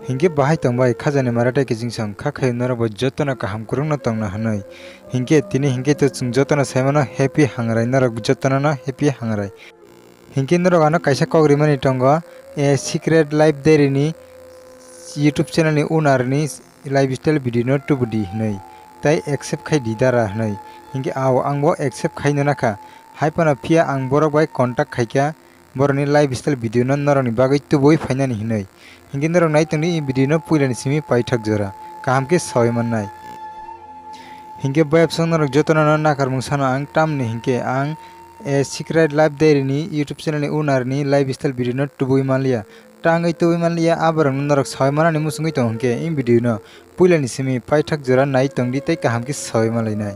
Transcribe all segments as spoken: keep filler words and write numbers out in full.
Hinkhe bahai tongbai khajani mara tei kiching song kha khe norokbo jotono kaham kwrwngno tongna hwnwi. Hinkhe tini hinkhe to chwng jotono saimano happy hangrai, norok jotono no happy hangrai. Hinkhe norok ano kaisa kok rimani tongo, a secret life diary ni YouTube channel ni owner ni lifestyle video no tubudi hwnwi, tei accept khai di dara hwnwi. Hinkhe ao ang bo accept khai nana kha, hai phano phiya ang borok bai contact khai kha, borokni lifestyle video no norokni bagwi tubui phainani hwnwi. Hinkhe norok nai tongdi, i video no puilani simi paithak jora kaham khe saui mannai. Hinkhe bayapsong norok jotono no nakarmung sano ang, tamni hinkhe ang a secret life diary ni YouTube channel ni owner ni lifestyle video no tubui manliya. Tangwi tubui manliya, aborokno norok saui manani muchungwi tongo hinkhe, i video no puilani simi paithak jora nai tongdi tei kaham khe saui manlainai.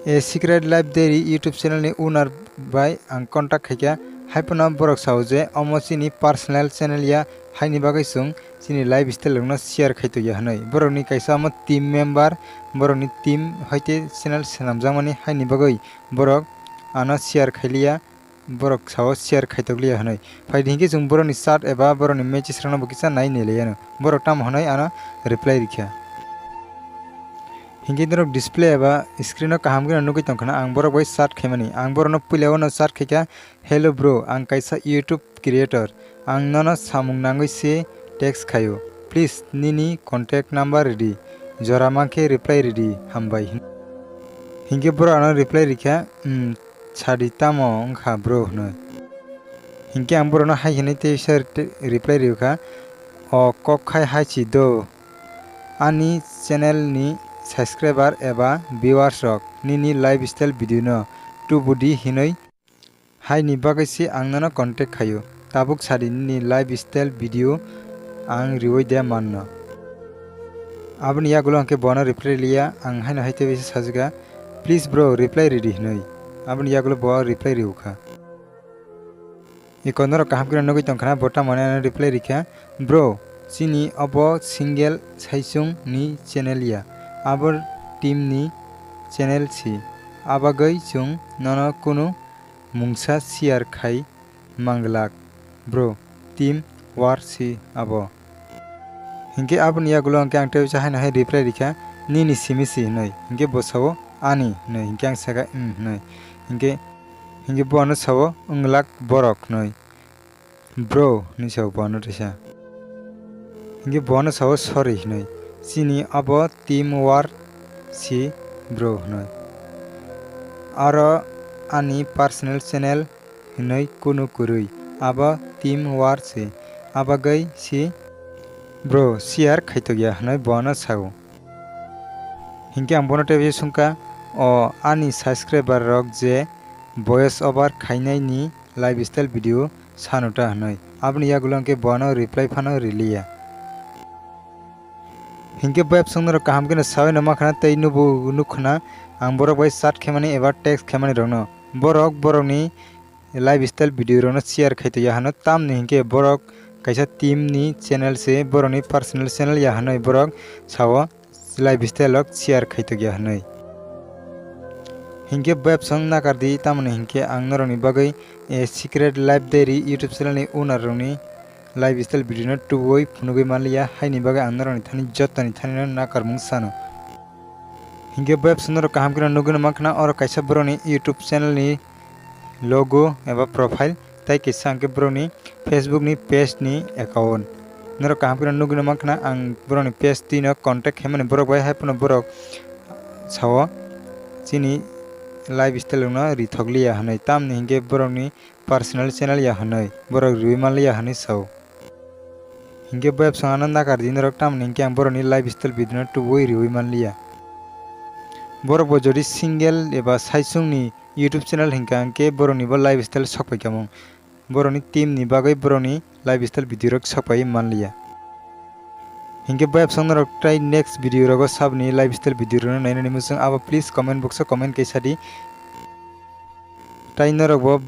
A secret life diary YouTube channel ni owner bai ang contact khaikha, hai phano borok sao je omo chini personal channel ya, haini bagwi chwng chini lifestyle rokno share khai tongya hwnwi. Borokni kaisa omo team member, borokni team hoite channel swnamjakmani, haini bagwi borok ano share khailiya, borok sao share khaitok liya hwnwi. Phaidi hinkhe chwng borokni chat eba borokni message rokno bo kisa nai nai liya no. Borok tamo hwnwi ano reply rikha. Hinkhe norok display eba screen o kaham khe nugwi tongkha na, ang borok bai chat khaimani. Ang borokno puila uano chat khaikha, "Hello bro, ang kaisa YouTube creator. Ang nono samung nangwi se text khaio. Please nini contact number ridi. Jora mankhe reply ridi, hambai." Hinkhe borok ano reply rikha, "Hmm, sadi tamo wngkha bro?" hwnwi. Hinkhe ang borokno hai hwnwi teisa reply rikha, "O kok khai hai si do. Ani channel ni subscriber eba viewers rok nini lifestyle video no tubudi hinwi haini bagwi se ang nono contact khaio. Tabuk sadi nini lifestyle video ang riwi de manno." Aboni yagulo hinkhe bono reply liya, ang haino hai tei bisa sajwkha, "Please bro, reply ridi," hinwi. Aboni yagulo bo reply riwkha. Iko norok kaham khe nugwi tongkha na, bo tamo hwnwi ano reply rikha, "Bro, chini obo single saichung ni channel ya, abo team ni channel si, abagwi chwng nono kunu mungsa share khai manglak bro, team war si abo." Hinkhe aboni yagulo hinkhe ang tei bisa haino hai reply rikha, "Nini simi si?" hinwi. Hinkhe bo sao, "Ani," hinwi. Hinkhe ang sakha, "Hmm," hinwi. Hinkhe, hinkhe bo ano sao, "Wnglak borok," hinwi. "Bro," hinwi sao bo ano teisa. Hinkhe bo ano sao, "Sorry," hinwi. "Chini abo team war si bro," hinwi. "Aro ani personal channel hinwi kunu kwrwi, abo team war se, abagwi se bro share khaitokya," hwnwi bono sao. Hinkhe ang bono tei sungkha, "O ani subscriber rok je voice over khainai ni lifestyle video sanu ta?" hwnwi. Aboni yagulo hinkhe bono reply phano riliya. Hinkhe bo apps wngno rok kaham khe no saui no mankha na tei nubo nukkha na ang borok bai chat khaimani eba text khaimani rokno. Borok borokni lifestyle video rokno share khaito ya hano, tamni hinkhe borok kaisa team ni channel se, borokni personal channel ya hano borok sao lifestyle rok share khaito ya hano. Hinkhe bo apps wng nakar di, tamoni hinkhe ang norokni bagwi, eh, Secret Life Diary YouTube channel ni owner rokni lifestyle video no tubui phunugui manliya, haini bagwi ang norokni thani jotoni thani no nakarmung sano. Hinkhe bo apps norok kaham khe no nugui no mankha na, oro kaisa borokni YouTube channel ni logo eba profile, tei kisa hinkhe borokni Facebook ni page ni account. Norok kaham khe no nugui no mankha na, ang borokni page twi no contact khaimani borok bai, hai phano borok sao chini lifestyle no rithok liya hinwi, tamni hinkhe borokni personal channel ya hinwi borok riui manliya hinwi sao. Hinkhe bo apps ano nakar di norok, tamoni hinkhe ang borokni lifestyle video no tubui riui manliya. Borok bo jodi single eba saichung ni YouTube channel hinkha hinkhe borokni bo lifestyle sokpai kha mung. Borokni team ni bagwi borokni lifestyle video rok sokpai manliya. Hinkhe bo apps ang norok tei next video rogo saboni lifestyle video rokno nainani muchung, abo please comment box o comment kaisa di. Tai norok bo,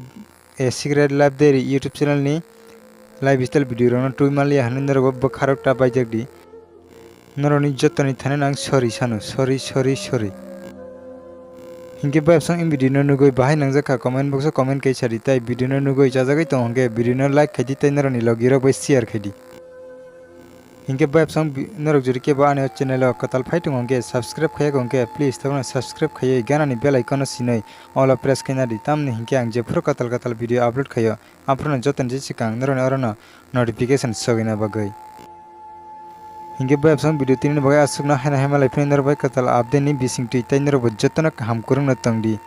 eh, Secret Life Diary YouTube channel ni lifestyle video rokno twi manliya hinwi norok bo bwkha rok ta baijak di. Norokni jotoni thani ang sorry sano, sorry, sorry, sorry. Hinkhe bayapsong video no nugwi bahai nangjakha, comment box o comment kaisa di, tai video no nugwi chajagwi tongo hinkhe video no like khaidi tai norokni logi rok bai share khaidi. Hinkhe bayapsong bi-, norok jodi kebo ani o channel o kwtal phai tongo hinkhe subscribe khaiya hinkhe please tabukno subscribe khaiwi ganani bell icon no sinwi all o press khaina di, tamni hinkhe ang jephuru kwtal kwtal video upload khaio aphuru no jotoni je swkang norokni orono notification sogwina bagwi. Hinkhe bayapsong video tini bagwi aswkno haino haimalai phini norok bai kwtal update ni bisingtwi tai norok bo jotono kaham kwrwngno tongdi.